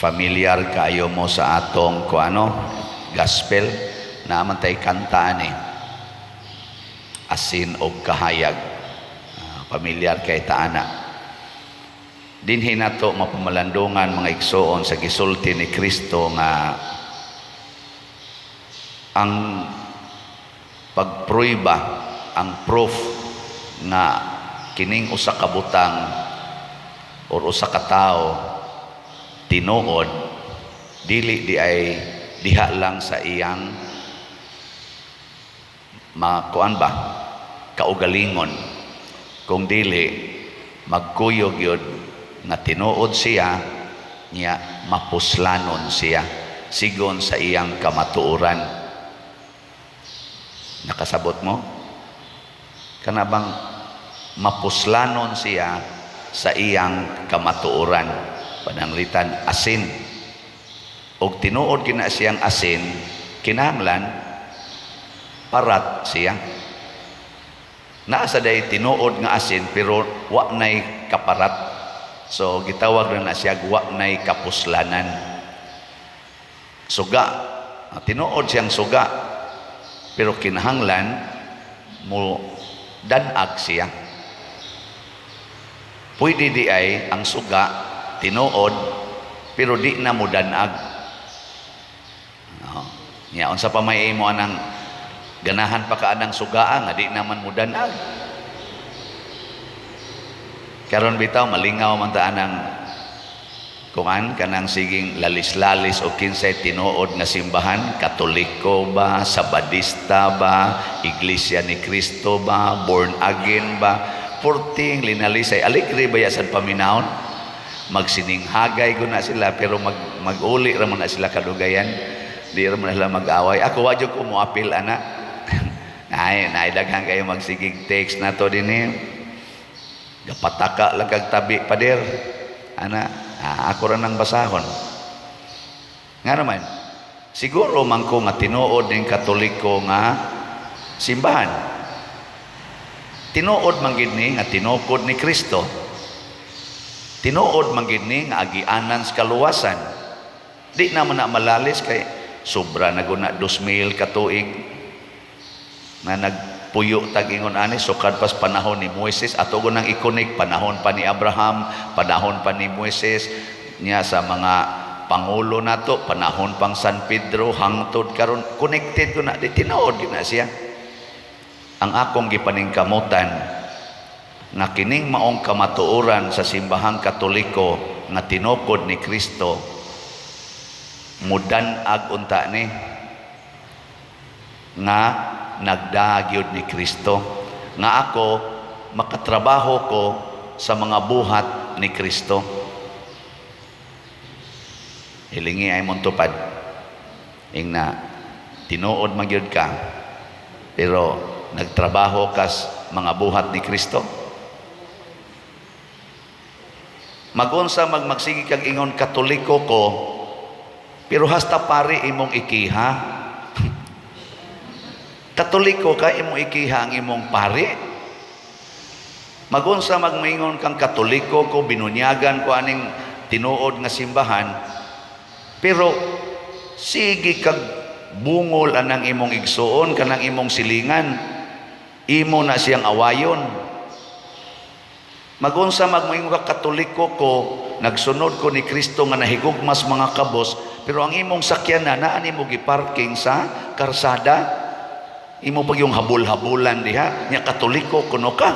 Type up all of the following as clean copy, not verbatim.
Familiar kaayo mo sa atong kuano, gospel naa man tay kanta ani, "Asin og Kahayag". Familiar kay ta ana. Dinhi nato mapamalandungan, mga igsoon, sa gisulti ni Kristo nga ang pagpruiba, ang proof nga kining usa ka butang or usa ka tawo tinuod, dili di ay diha lang sa iyang makuan ba, kaugalingon, kung dili magkuyog yun nga tinuod siya niya, mapuslanon siya sigon sa iyang kamatuoran. Nakasabot mo kana bang mapuslanon siya sa iyang kamatuoran? Pananglitan asin, og tinuod kina siyang asin, kinahanglan parat siya. Naa sa day tinuod nga asin pero wa nay kaparat, so gitawag na na siya wa nay kapuslanan. Suga, tinuod siyang suga pero kinahanglan mo danag siya. Pwede di ay ang suga tinuod pero di na mo danag. No. Nya unsa pa may imo anang ganahan pa ka anang sugaa nga di naman mo danag? Karon bitaw malingaw man ta anang kuan, kanang siging lalis-lalis o kinsay tinuod nga simbahan, Katoliko ba, Sabadista ba, Iglesia ni Cristo ba, born again ba, purting linalisay. Aligre ba ya sa paminawon? Magsininghagay ko na sila pero mag-uli ra man na sila kadugayan. Di ra man sila mag-away. Ako wa jud ko moapil ana. Ay, naidaghan kayo magsigig text na to din eh. Gapataka lang kag tabi, pader. Ana, ako ra nang basahon. Nga naman, siguro man ko nga tinuod ning Katoliko nga simbahan. Tinuod man gid ni nga tinukod ni Kristo. Tinuod man gid ni nga agianan sa kaluwasan. Di naman na malalis kay sobra na guna 2,000 ka tuig na nagpuyo tag ingon ani, sukad pas panahon ni Moises. Ato nang i-connect panahon pa ni Abraham, panahon pa ni Moises niya, sa mga pangulo nato, panahon pang San Pedro hangtod karon, connected ko na di tinuod gyud na siya. Ang akong gipaningkamutan nga kining maong kamatuoran sa simbahang Katoliko nga tinukod ni Kristo, mudan-ag unta ni nga nagdagyod ni Kristo, nga ako makatrabaho ko sa mga buhat ni Kristo. Hilingi ay mong tupad ing na tinuod magyud ka pero nagtrabaho kas mga buhat ni Kristo. Magunsa magmagsige kag ingon Katoliko ko pero hasta pari imong ikiha. Katoliko ka, imong ikiha ang imong pari. Magunsa magmingon kang Katoliko ko, binunyagan ko aning tinuod nga simbahan, pero sige kag bungol anang imong igsuon, kanang imong silingan, imo na siyang awayon. Magunsa magmoingon ka Katoliko ko, nagsunod ko ni Kristo nga nahigugmas mga kabos, pero ang imong sakyanan naa nimo giparking sa karsada, imo pag yung habol-habulan diha, nya Katoliko kuno ka.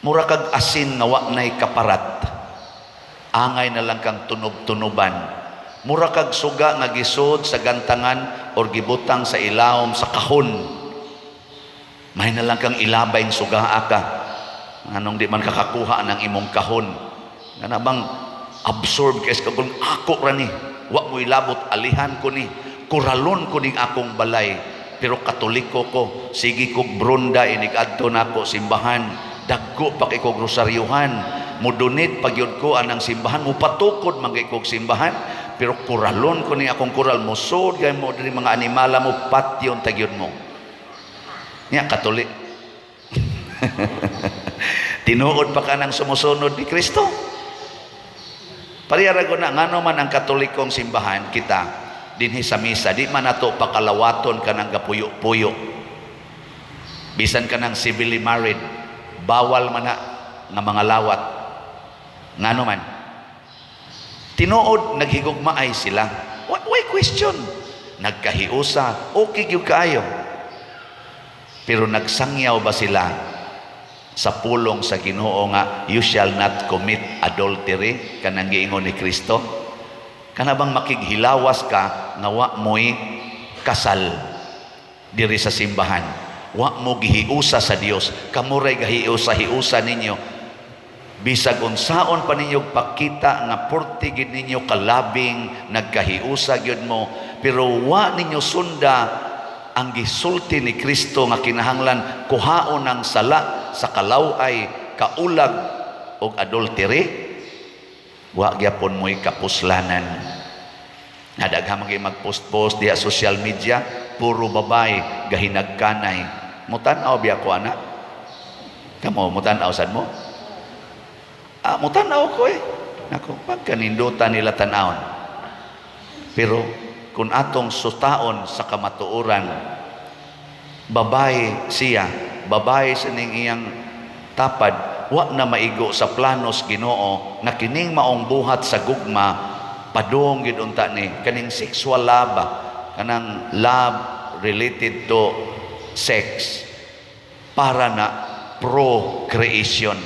Mura kag asin nga wa nay kaparat. Angay na lang kang tunob-tunoban. Mura kag suga nga gisod sa gantangan or gibutang sa ilawom sa kahon. May na lang kang ilabay ng sugaa ka. Anong di man kakakuha ng imong kahon. Nga bang absorb kay sa kung ako ra ni. Wa mo ilabot, alihan ko ni. Kuralon ko ning akong balay. Pero Katoliko ko, sige kog bronda inig adto nako simbahan. Dagko pa kay kog rosaryuhan. Mudonate pagyud ko anang simbahan, mupatukod man kay kog simbahan. Pero kuralon ko ni akong kural, mosod gay mo diri mga animala mo patyon tagyod mo. Nya Katolik. Tinuod pa ka ng sumusunod ni Kristo. Pareha ra na, ngano man ang Katolikong simbahan, kita dinhi sa misa di man nato pakalawaton kanang gapuyo-puyo, bisan kanang civilly married, bawal man na nga mga lawat. Ngano man? Tinuod naghigugmaay sila. Why question? Nagkahiusa, okay gyud kaayo. Pero nagsangyaw ba sila sa pulong sa Ginoo nga "You shall not commit adultery," kanang giingon ni Kristo? Kana bang makighilawas ka nga wa mo'y kasal diri sa simbahan, wa mo gihiusa sa Dios, kamo ray gahiusa-hiusa ninyo, bisag unsaon pa ninyo pakita nga porte gid ninyo kalabing nagkahiusa gyud mo, pero wa ninyo sunda ang gisulti ni Kristo nga kinahanglan kuhaon ang sala sa kalaway, kaulag og adultery, wa gyapon mo'y kapuslanan. Nadaghan man magpost-post diha social media, puro babay gahinagkanay. Mutan-aw biya ko ana? Kamo mutan-aw sad mo? Ah, mutan-aw ko eh. Nako, pagkanindutan nila tan-awon. Pero kung atong sutaon sa kamatuoran, babae siya, babae sa ning iyang tapad, wa na maigo sa planos Ginoo na kining maong buhat sa gugma padung gid unta ni kaning sexual love ba, kanang love related to sex, para na procreation.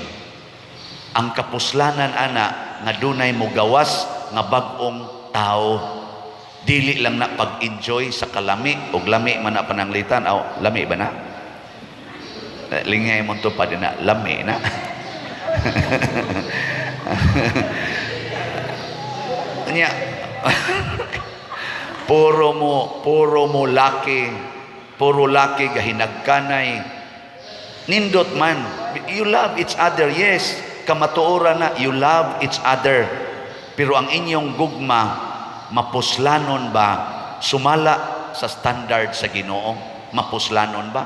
Ang kapuslanan ana nga dunay mogawas nga bag-ong tao, dili lang na pag-enjoy sa kalami og lami man na pananglitan. Aw, lami ba na? Eh, lingay mo to pa din na lami na. Nya puro mo laki, puro laki gahinagkanay. Nindot man, you love each other, yes, kamatuoran na you love each other, pero ang inyong gugma, mapuslanon ba sumala sa standard sa Ginoo? Mapuslanon ba?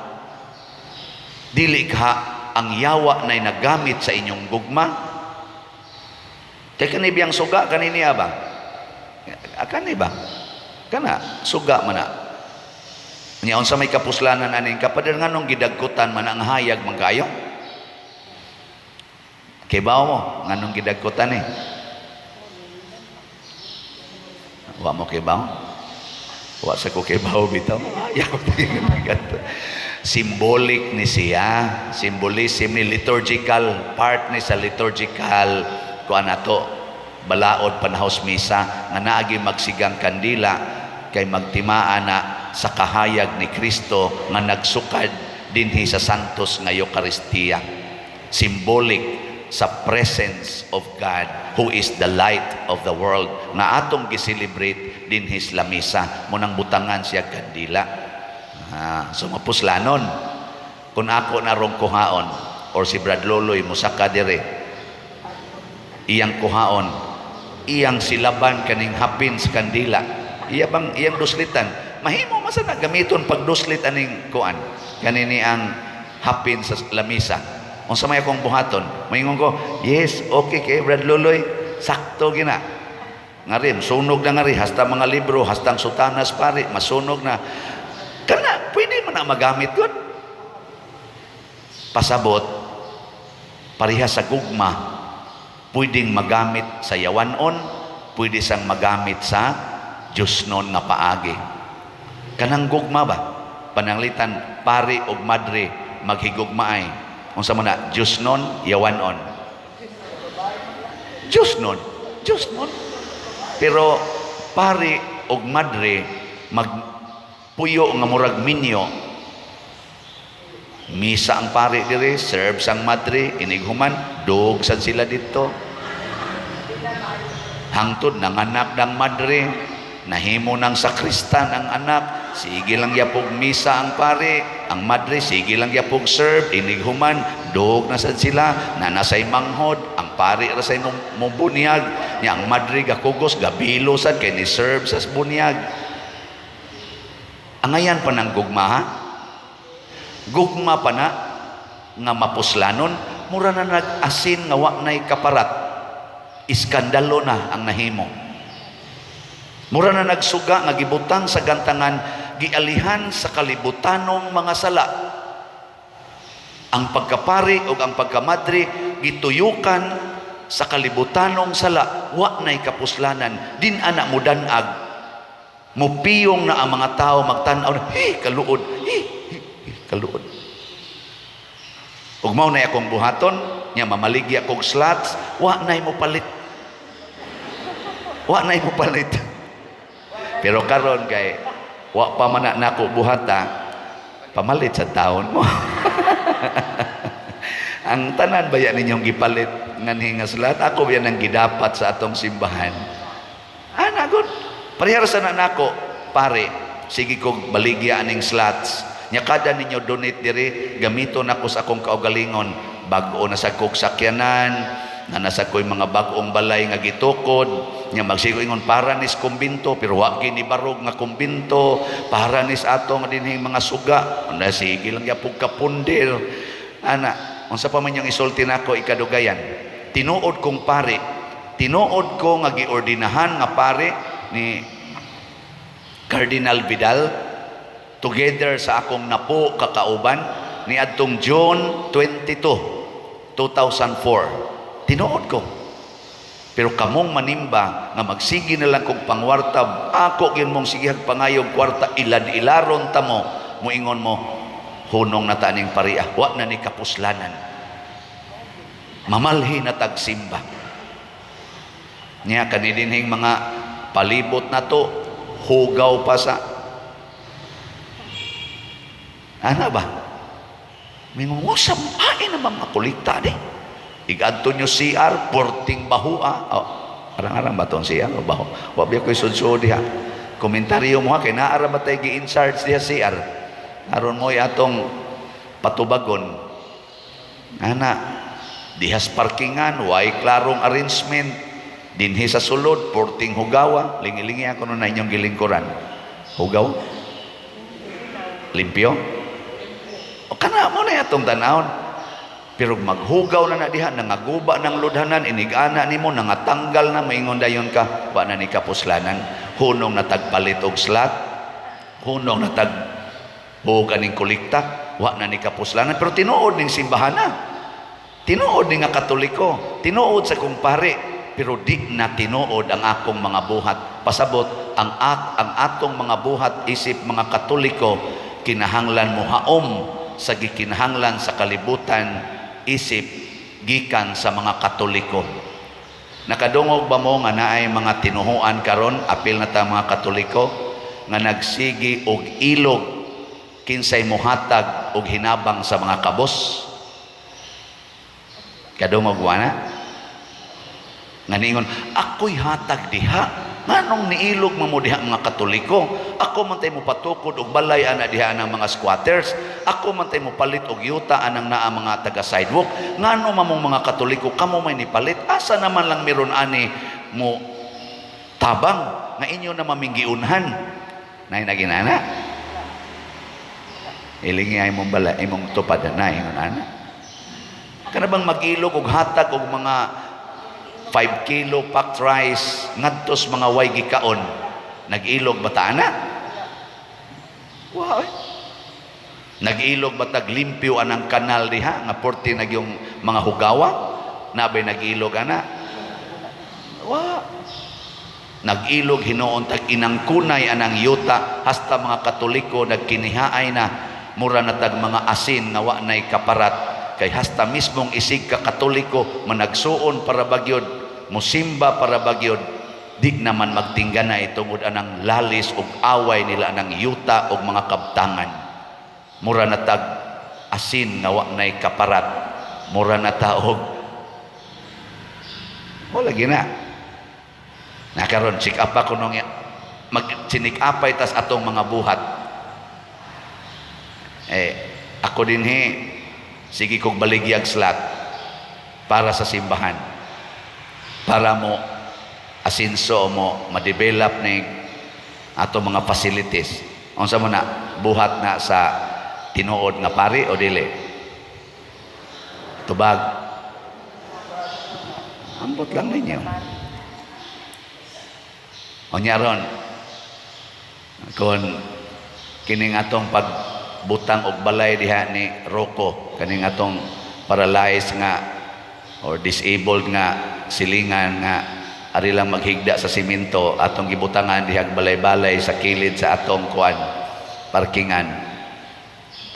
Dili ka ang yawa na nagamit sa inyong gugma? Kay kani biyang suga kaniniya ba? Ah, kani ba? Kana suga man na. Nya unsa may kapuslanan aning kapader? Nganong gidagkutan man ang hayag man kayo? Kay bawo mo nganong gidagkutan eh? Wa mo kibaw? Wa sa ko kibaw bitaw. Ayaw. Symbolic ni siya, symbolism ni, liturgical part ni sa liturgical kuan ato, balaod panahos misa nga naagi magsigang kandila kay magtimaa na sa kahayag ni Kristo nga nagsukad dinhi sa Santos nga Eukaristiya. Symbolic sa presence of God who is the light of the world nga atong gi-celebrate dinhi sa lamisa mo nang butangan siya kandila. Ah, so mapuslanon kung ako narong kuhaon or si Brad Loloy musaka dire, iyang kuhaon, iyang silaban kaning hapin sa kandila, iya bang iyang duslitan, mahimo man sa na gamiton pag duslit aning kuan kanini, ang hapin sa lamisa. Unsa may akong buhaton? Moingon ko, "Yes, okay kay Brad Loloy, sakto gina." Ngari, sunog na ngari, hasta mga libro, hasta ang sutanas pare, masunog na. Kana, pwede man na magamit yun. Pasabot, pareha sa gugma, pwedeng magamit sa yawanon, pwede sang magamit sa Diyosnon nga paagi. Kanang gugma ba? Pananglitan, pari og madre, maghigugmaay. Unsa man na, Diyosnon, yawanon? Diyosnon. Diyosnon. Pero pari og madre magpuyo nga murag minyo. Misa ang pari dire, serve sang madre, inighuman, dog sad sila dito. Hangtod nanganak ng madre, nahimo ng sakristan ang anak, sige lang yapog misa ang pare, ang madre sige lang yapog serve, inighuman, dog na sad sila, nanasay manghod, ang pare ra say mo bunyag, nya ang madre gakugos, gabilo sad kay ni serve sa bunyag. Angayan pa ng gugma ha? Gugma pa na nga mapuslanon, mura na nag-asin nga wa nay kaparat. Iskandalo na ang nahimo. Mura na nagsuga nga gibutang sa gantangan, gialihan sa kalibutanong mga sala. Ang pagkapari o ang pagkamadre gituyukan sa kalibutanong sala, wa na'y kapuslanan. Din ana mudanag, mupiyong na ang mga tao magtan-aw na, "Hey, kaluod, hey, hey, hey, kaluod." Ug mao na akong buhaton nya, mamaligya kog slots, wa na'y mo palit. Wa na'y mo palit. Pero karon kay wa pa man na nako buhata, pamalit sa taon mo. Ang tanan baya ninyong gipalit nganhi nga slot, ako biya nang gidapat sa atong simbahan. Ana gud. Parehara sa na nako, pare, sige kog baligya aning slots. Nya kada ninyo donate diri, gamito nako sa akong kaugalingon. Bag-o na sa kog sakyanan, na nasa ko'y mga bag-ong balay nga gitukod. Nya magsigo ingon para nis kumbinto, pero wa gini barog nga kumbinto, para nis atong dinhing mga suga. Na sige lang gyapon kapundir. Ana, unsa pa man yung isulti nako ikadugayan? Tinuod kong pare, tinuod ko nga giordinahan nga pare ni Cardinal Vidal together sa akong napo kakauban ni adtong June 22, 2004. Tinuod ko. Pero kamong manimba nga magsige na lang kog pangwarta, ako gyud mong sigihag pangayog kwarta, ilad-ilaron ta mo, muingon mo, "Hunong na ta ning pariah, wa na ni kapuslanan. Mamalhi na tagsimba." Nya kanidinhing mga palibot na to, hugaw pa sa ana ba? Mingungusap, ay na ba mga kolekta di? Igadto nyo CR, porting bahua. Oh, arang-arang ba itong CR o baho? Wa biya ko'y sudsud diha. Komentaryo mo ha, kay naara ba tayo gi-in charge diha CR? Aron mo atong patubagon. Ana, dihas parkingan, way klarong arrangement. Dinhi sa sulod, porting hugawa. Lingi-lingi ako nun na inyong gilingkuran. Hugaw? Limpyo? O kana mo na atong tanawon. Pero maghugaw na na diha, nangaguba ng ludhanan, inigana nimo, nangatanggal na, maingon dayon ka, wa na ni kapuslanan. Hunong na tagpalit og slot, hunong na tag buog aning kolekta, wa na ni kapuslanan. Pero tinuod ning simbahan na. Tinuod ni nga Katoliko, tinuod sa kong pare, pero di na tinuod ang akong mga buhat. Pasabot, ang atong mga buhat isip mga Katoliko, kinahanglan mo haom sa gikinahanglan sa kalibutan isip gikan sa mga Katoliko. Nakadungog ba mo nga naay mga tinuhuan karon, apil na ta mga Katoliko, nga nagsigi og ilog kinsay mohatag og hinabang sa mga kabos? Kadungog wa na? Nga niingon, "Ako'y hatag diha. Nganong niilog mo diha mga Katoliko? Ako man tay mo patukod og balay ana diha ang mga squatters. Ako man tay mo palit og yuta anang naa mga taga sidewalk. Ngano mamong mga Katoliko kamo may nipalit? Asa naman lang meron ani mo tabang nga inyo na maminggiunhan?" Nay naginana. Ilingi ay mong bala, imong tupad na ingon ana. Kana bang mag-ilog og hatag og mga 5 kilo packed rice ngadto sa mga way gikaon? Nag-ilog ba ta ana? Wa. Nag-ilog ba tag limpyo anang kanal diha nga porte nagyong mga hugawa? Nabay nag-ilog ana? Wa. Nag-ilog hinuon tag inangkunay anang yuta hasta mga Katoliko nagkinihaay na, mura na tag mga asin nga wa nay kaparat, kay hasta mismong isig ka Katoliko managsuon para bagyod, musimba para bagyod, di naman magtingganay tungod anang lalis ug away nila anang yuta ug mga kabtangan. Mura na tag asin nga wa nay kaparat, mura na taog wala gina nakaron. Check up ako nung mag sinikapay tas atong mga buhat. Eh ako dinhi, sige kog baligyag slot para sa simbahan, para mo asinso mo ma-develop ni ato mga facilities. Unsa mo na buhat na sa tinuod nga pari o dili tubag? Ambot lang ninyo. O nya ron, kung kining atong pagbutang og balay diha ni Rocco, kaning atong paralyzed nga or disabled nga silingan nga ari lang maghigda sa simento, atong gibutangan diha balay-balay sa kilid sa atong kuan, parkingan.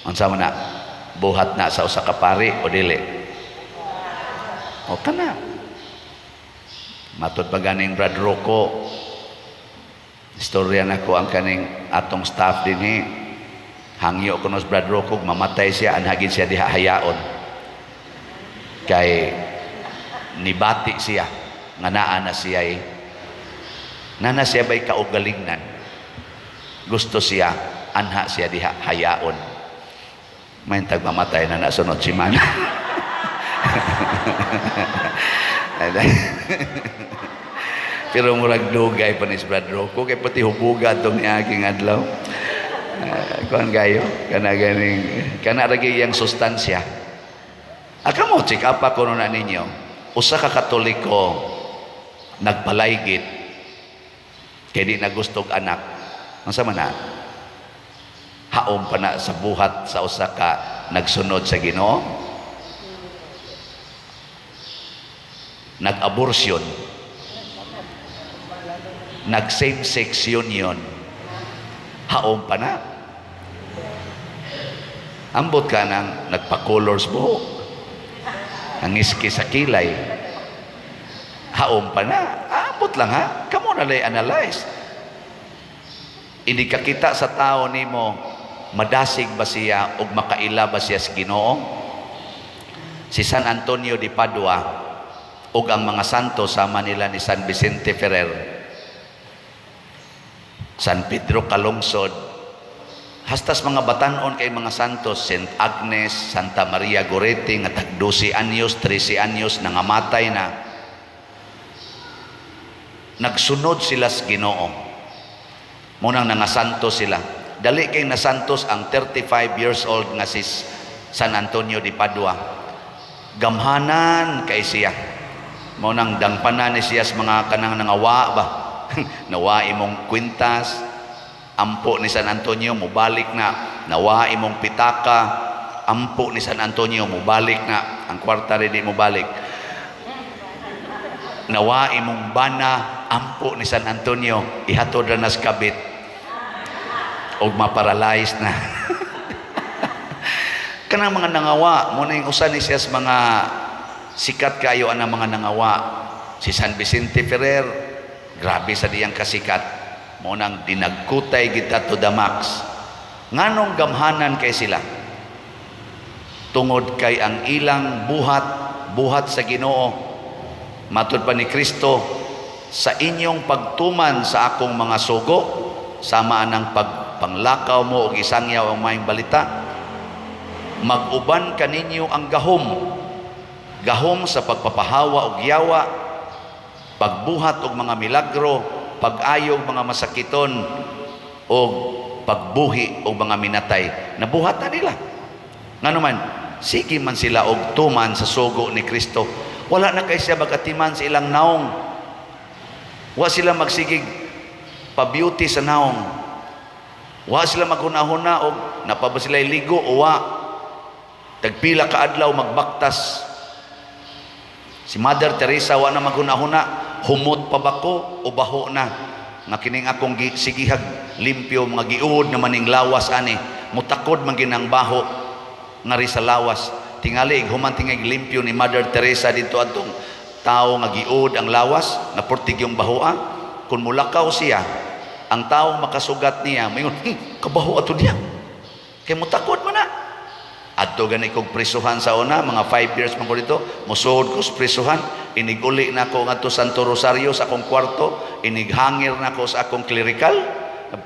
Unsa man na? Buhat na sa usa ka pari o dili? O kana. Matod pa ganing Brad Rocco, istorya nako ang kaning atong staff dinhi. Hangyo ko nos Brad Rocco, mamatay siya, anha gyud siya diha hayaon. Kay nibati siya nga naa na siya eh. Naa na siya bay kaugalingnan. Gusto siya, anha siya diha hayaon. May tagmamatay na nasunod si Mana. Pero murag dugay pa ni Brad Rocco kay pati hubuga atong niaging adlaw. Kuan gayo kana ganing kana ra gyud iyang sustansya. Aka mo check up ako na ninyo. Usa ka Katoliko nagpalaygit kay di na gustog anak. Unsa man na? Haom pa na sa buhat sa usa ka nagsunod sa Ginoo. Nag-abortion, nag same-sex union, haom pa na. Ambot ka nang nagpa-colors buhok, ang iski sa kilay, haom pa na. Ambot lang ha, kamo na lay analyze. Hindi ka kita sa tao nimo, madasig ba siya o makaila ba siya sa Ginoo? Si San Antonio de Padua ug ang mga santo sama nila ni San Vicente Ferrer, San Pedro Calungsod, hastas mga batanon kay mga santos, Saint Agnes, Santa Maria Goretti, nga tag 12 anyos, 13 anyos, nangamatay na. Nagsunod sila sa Ginoo. Munang nangasanto sila. Dali kay nasantos ang 35 years old nga si San Antonio de Padua. Gamhanan kay siya. Munang dangpanan ni siya sa mga kanang nangawa ba. Nawa imong kwintas, ampo ni San Antonio mubalik na. Nawa imong pitaka, ampo ni San Antonio mubalik na. Ang kwarta rin di mubalik. Nawa imong bana, ampo ni San Antonio ihatod ra nas kabit og maparalyze na. Kanang mga nangawa mo na yung usa ni siya sa mga sikat kayo ang mga nangawa. Si San Vicente Ferrer, grabe sa diyang kasikat. Mo nang dinagkutay kita to the max. Nganong gamhanan kay sila? Tungod kay ang ilang buhat, buhat sa Ginoo. Matud pa ni Kristo, sa inyong pagtuman sa akong mga sugo, sama anang pagpanglakaw mo og isangyaw ang maayong balita, mag-uban kaninyo ang gahom. Gahom sa pagpapahawa og yawa, pagbuhat og mga milagro, pag-ayo og mga masakiton, og pagbuhi og mga minatay. Nabuhat na nila. Ngano man, sige man sila og tuman sa sugo ni Kristo. Wala na kay siya magatiman sa ilang naong. Wa sila magsigig pa-beauty sa naong. Wa sila maghuna-huna og napa ba sila ligo o wa. Tagpila ka adlaw magbaktas. Si Mother Teresa wa na maghuna-huna, humot pa ba ko o baho na? Nga kining akong sigihag limpyo, mga giuod na maning lawas ani, mutakod man ginang baho ngari sa lawas. Tingali human tingay limpyo ni Mother Teresa dito atong tao nga giuod ang lawas, na portig yung bahoa. Kung mulakaw siya, ang tao makasugat niya, mayon, kabaho ato niya. Kay mutakod man na. Adto gani kog prisuhan sa una, mga 5 years man ko dito, musuod ko sa prisuhan, iniguli na ko ngadto Santo Rosario sa akong kwarto, inighangir na ko sa akong clerical,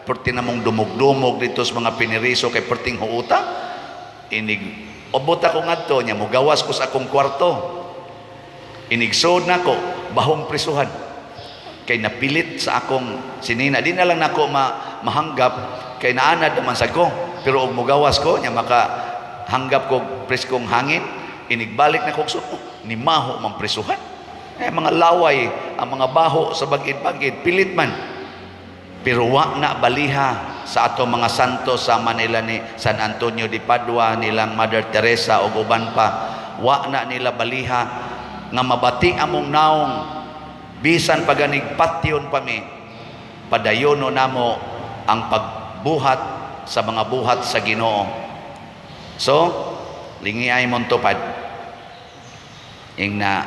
perti na mong dumog-dumog dito sa mga piniriso kay perting huuta, inig obot ako ngadto nya mugawas ko sa akong kwarto, inigsuod na ko bahong prisuhan kay napilit sa akong sinina. Di na lang nako mahanggap kay naanad naman sa ko, pero og mugawas ko nya maka hanggap ko preskong hangin, inigbalik na ko, oh, ni maho man prisuhan. Eh, mga laway, ang mga baho sa bagid-bagid, pilit man. Pero wa na baliha sa ato mga santo sa Manila ni San Antonio de Padua, nilang Mother Teresa o uban pa. Wa na nila baliha nga mabati among naong bisan paganig patyon pa mi, padayono namo ang pagbuhat sa mga buhat sa Ginoo. So, lingi ay mong tupad. Ing na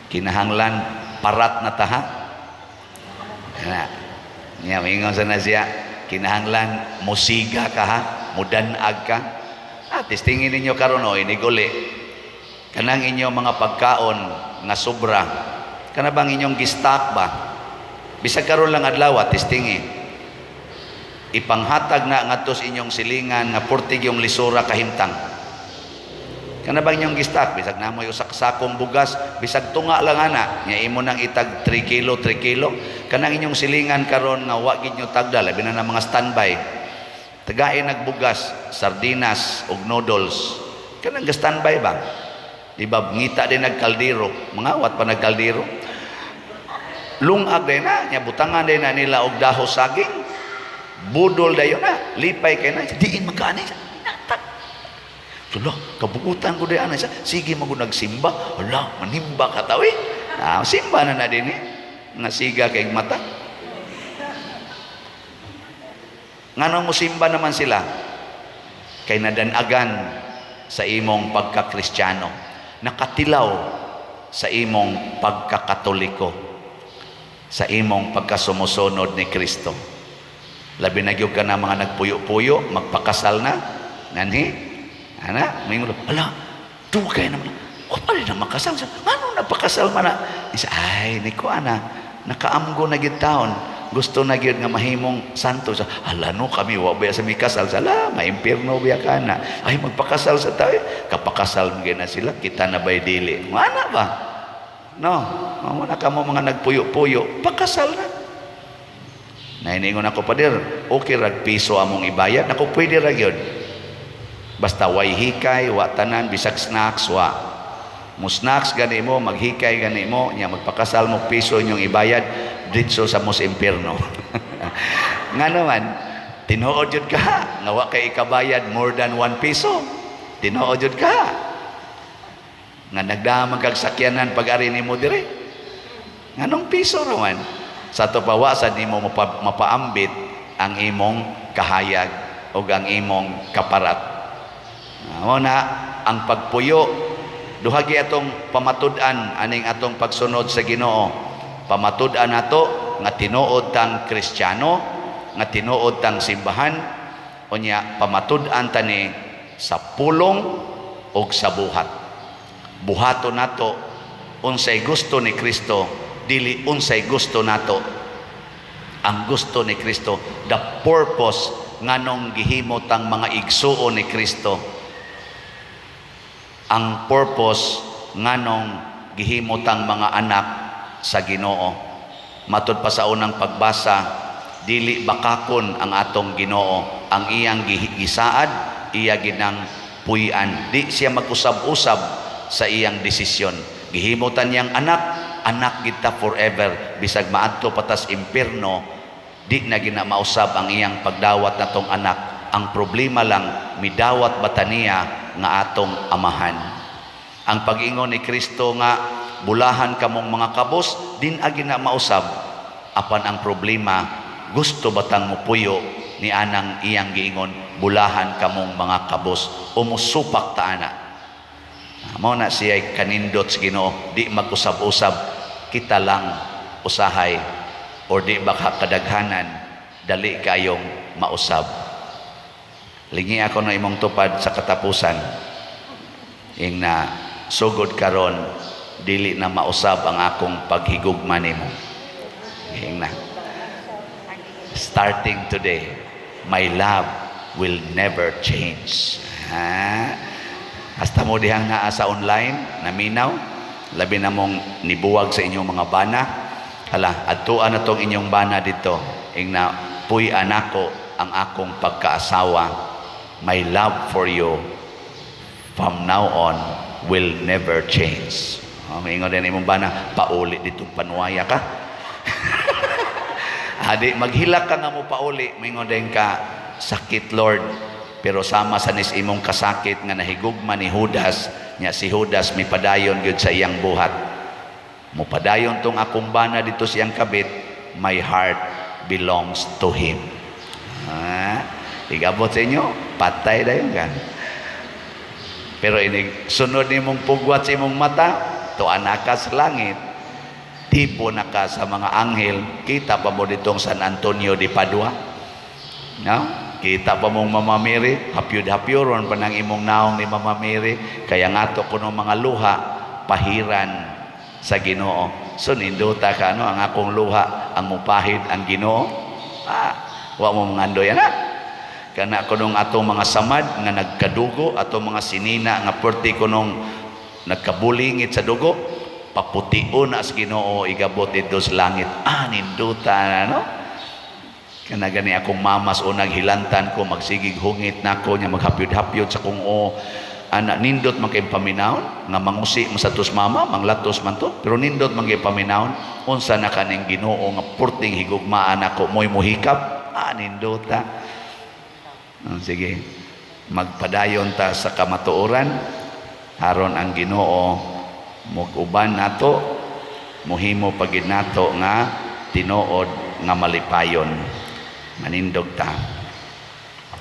kinahanglan parat na taha. Na, niya mingon sa na siya, kinahanglan musiga ka ha, mudanag ka. Ah, testingin ninyo karon o iniguli. Kanang inyong mga pagkaon nga sobra. Kana bang inyong gi-stock ba? Bisag karon lang adlaw, testingi. Ipanghatag na ngadto sa inyong silingan nga purtig yung lisura kahimtang. Kana bang inyong gi-stock? Bisag namoy usa ka sakong bugas, bisag tunga lang ana, nya imo nang itag 3 kilo, 3 kilo. Kanang inyong silingan karon nga wa gid nyo tagda, labi na ng mga standby. Tagain nagbugas, sardinas ug noodles. Kanang ga standby ba? Di ba ngita din nagkaldero, mga wat pa nagkaldero. Lungag din na, nya butangan din na nila og daho saging. Budol dayon na, lipay kay na, diin magkaani natag. Hala, kabugutan ko diyan siya. Sige mo nagsimba. Hala, manimba ka tawi. Ah, simba na na din eh. Nga siga kay mata. Ngano mo simba naman sila? Kay nadanagan sa imong pagkakristyano. Nakatilaw sa imong pagkakatoliko. Sa imong pagkasumusunod ni Kristo. Labi na gyud ka na mga nagpuyo-puyo, magpakasal na. Nanhi? Ana, may ngulo, ala, dugay naman. O pa rin na makasal. Ano napakasal man na? Isa, ay, niko ana, nakaamgo na gid taon. Gusto na gyud nga mahimong santo. Sa, hala no, kami, wa ba sa mikasal. Sa, ala, maimpirno biya ka na. Ay, magpakasal sa tao. Kapakasal mo na sila, kita na ba'y dili? Mana ba? No, mamo na kamo mga nagpuyo-puyo, pakasal na. Nainingon ako, pader, okay rag piso among ibayad. Ako, pwede ra gyud. Basta way hikay, wa tanan, bisag snacks, wa. Mo snacks gani mo, maghikay gani mo, nya magpakasal mo piso inyong ibayad, ditso sa mos impierno. Nga naman, tinuod jud ka, nga wa kay ikabayad more than 1 piso. Tinuod jud ka. Nga nagdamag kag sakyanan pag-ari nimo dire. Nganong piso raman? Sa ato pa wa sad nimo mapaambit ang imong kahayag o ang imong kaparat. Mao na ang pagpuyo, duha gi atong pamatud-an aning atong pagsunod sa Ginoo. Pamatud-an nato nga tinuod tang Kristiyano, nga tinuod tang simbahan, unya pamatud-an tani sa pulong ug sa buhat. Buhaton nato unsay gusto ni Kristo, dili unsay gusto nato. Ang gusto ni Kristo, the purpose nganong gihimo tang mga igsuon ni Kristo, ang purpose nganong gihimo tang mga anak sa Ginoo. Matud pa sa unang pagbasa, dili bakakon ang atong Ginoo, ang iyang gisaad, iya ginang puy-an. Di siya mag-usab-usab sa iyang desisyon. Gihimutan niyang anak, anak kita forever, bisag maadto patas impierno, di na gina mausab ang iyang pagdawat natong anak. Ang problema lang, midawat ba ta niya nga atong amahan? Ang pag-ingon ni Kristo nga bulahan kamong mga kabos, din agi na mausab. Apan ang problema, gusto batang mupuyo ni anang iyang giingon, bulahan kamong mga kabos, o musupak ta ana? Mao na siya kanindot sa Ginoo, di mag-usab-usab, kita lang usahay or di baka kadaghanan dali kayong mausab. Lingi ako na imong tupad sa katapusan. Ing na sugod karon dili na mausab ang akong paghigugma nimo. Ing na starting today, my love will never change. Ha? Hasta mo dihang naa sa online, naminaw, labi na mong nibuwag sa inyong mga bana. Hala, adtuan na tong inyong bana dito. Ing na puy anako ang akong pagkaasawa. My love for you from now on will never change. Oh, maingon din imong bana, "Pauli dito, panuwaya ka." Adi maghilak ka nga mo pauli, maingon din ka, "Sakit, Lord." Pero sama sa nis imong kasakit nga nahigugma ni Judas, nya si Judas mipadayon gyud sa iyang buhat. Mupadayon tong akong bana dito siyang kabit, my heart belongs to him. Ah, igabot sa inyo, patay dayon kan. Pero inig sunod nimong pugwat sa imong mata, tuan na ka sa langit. Tipo na ka sa mga anghel, kita pa mo ditong San Antonio de Padua. No? Kita pa mong Mama Mary, hapyud-hapyuron pa nang imong naong ni Mama Mary, kaya ngato kuno mga luha, pahiran sa Ginoo. So nindota ka, no, ang akong luha ang mupahid ang Ginoo. Ah, wa mo mangandoy ana. Kana kunong atong mga samad nga nagkadugo, atong mga sinina nga perti kunong nagkabulingit sa dugo, papution na sa Ginoo igabot didto sa langit. Ah, nindota na, no? Kana gani akong mamas o naghilantan ko, magsigig hungit nako nya, maghapyod-hapyod sa kong o ana. Nindot man kay paminawon nga mangusi man sa tos mama, manglatos man to, pero nindot man kay paminawon. Unsa na kaning Ginoo nga purting higugmaan ako, mo'y muhikap? Ah, nindota. Ah, sige, magpadayon ta sa kamatuoran aron ang Ginoo muguban nato, muhimo pagid nato nga tinuod nga malipayon. Manindog ta.